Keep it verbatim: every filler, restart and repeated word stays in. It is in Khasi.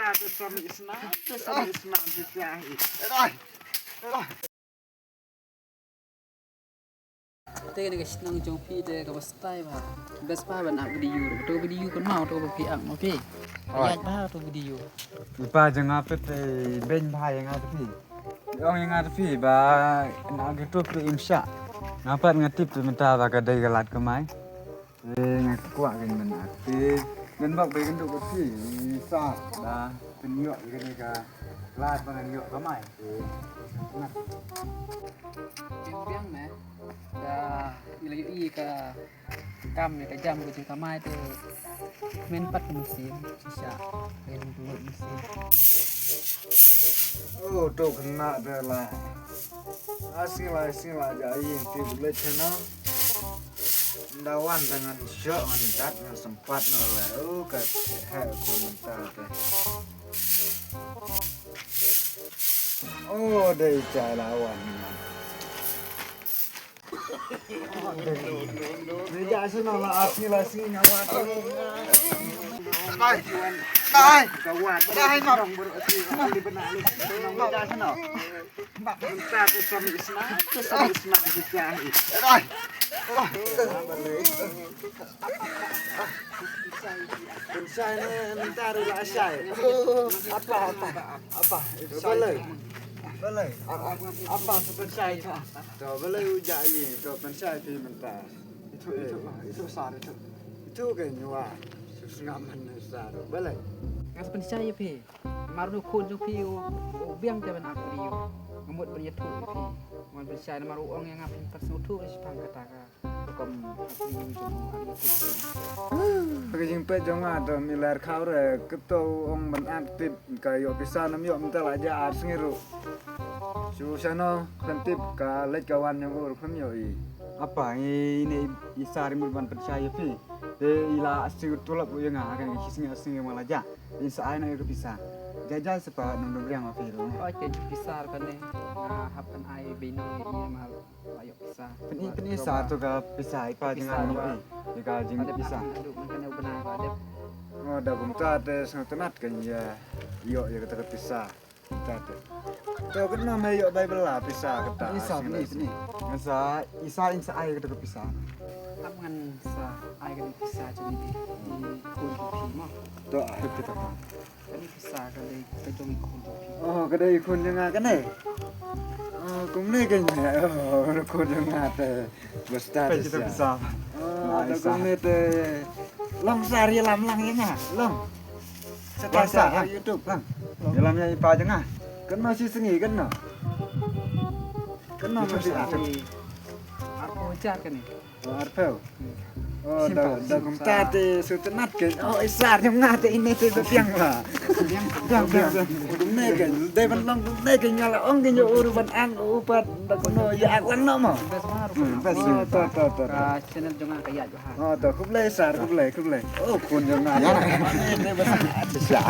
Te kane ka shnong jong phi te kaba style bha. Best bha ban ak video. To video kan mau to ba phi ak mau phi. Oi. Yak bha to video. Ipa jong nga phi te beng bha ïa nga phi. Ong ïa nga phi ba na YouTube phi im shah. Nga pat nga tip te mynta ba ka dei ka lad kamai. Eh, nga kwah kan men ak. Eh, men bak bai kan duk phi. Sa da pynïoh ïa kane ka lad ba ngan ïoh kamai. Eh, biang biang me. Da ngi la ïohi ka kam ïa ka jam ka jingkamai te. Men pat ka mynsiem shisha. Men bulut mynsiem. Oh, to kena da la. Asila asila ja ïing ti bulut channel. Nda wan da ngan shoh ngan dat ngan sempat na la. Oh, ka ha ko mynta te. Oh, dei ja la wan. Ni ja sino la asila asila nga wan. Dai. Dai. Ka wan. Dai, no. Ni ja sino. Mynta te sami isna, te sami isna shisha. Ai. Pynshai ne mynta ruh la shai. Apa, apa, apa. Balei. Balei. Apa, apa pynshai. To balei u ja ïing, to pynshai phi mynta. Itu, itu, itu sar itu. Itu ke nyua. Sngap man sar. Balei. Ngas pynshai ïa phi. Mar u khun jong phi u, u biang te ban ak ïa u. Nga mut ban ïathuh ïa phi. Ngan pynshai namar u ong ïa nga phi pat sngewthuh shaphang kata ka rukom ak ïa u jong u, ak ïa u. Ka jingpeit jong nga to mi lar khaw re, kato u ong ban ak tip ka ïoh pisa nam ïoh mynta la ja ar sngi ruh. Shu shano khlem tip ka leit ka wan jong u ruh khlem ïohi. Apa ngi ne i sar i mut ban pynshai ïa phi. Te i la shu tulop u ïa nga kane ka shi sngi ar sngi ma la ja. In sa ai na ïa ka pisa. Ja ja sapa nang dong riang ma phi ruh. Oi ke ju pisa kane. Nga hap kan ai bino ïa i ma la ïoh pisa. Pyn i pyn i sa to ka pisa i pa jingwan ma phi. Ïa ka jing pisa. Aduh man kane u bna ka dep. Oh da kumta te sngewtynnat kan ïa ïoh ïa kata ka pisa. Kata. To kano me ïoh bai bala pisa kata. Isa pyn i pyn i. Ngan sa isa in sa ai kata ka pisa. Ap ngan sa ai kata pisa jong i. I khun jong phi mo. To ai kata ka. Kata pisa ka dei ka jong i khun jong phi. Oh ka dei i khun jong nga kane. Oh kumne kane. Oh khun jong nga te. Basta te sa. Oh da kumne te. Long sa ri lam lang ïa nga. Long. Sa ta sa ha YouTube lang. Ïa lam ïa i pa jong nga. Kano shi sngi kano. Kano ma shi ar. Arphew hajar kane. Oh arphew. Oh da da kumta te sngewtynnat ke. Oh i sar jong nga te ine te biang ba. Biang biang. Kumne ke dei ban long kumne ke nga la ong ke ïa u ruh ban ang u pat da kumno ïa ak lang no mo. Best. Oh to to to. Ka channel jong nga ka ïa. Oh to khublei sar khublei khublei. Oh khun jong nga. Ïa. Te bas. Shisha.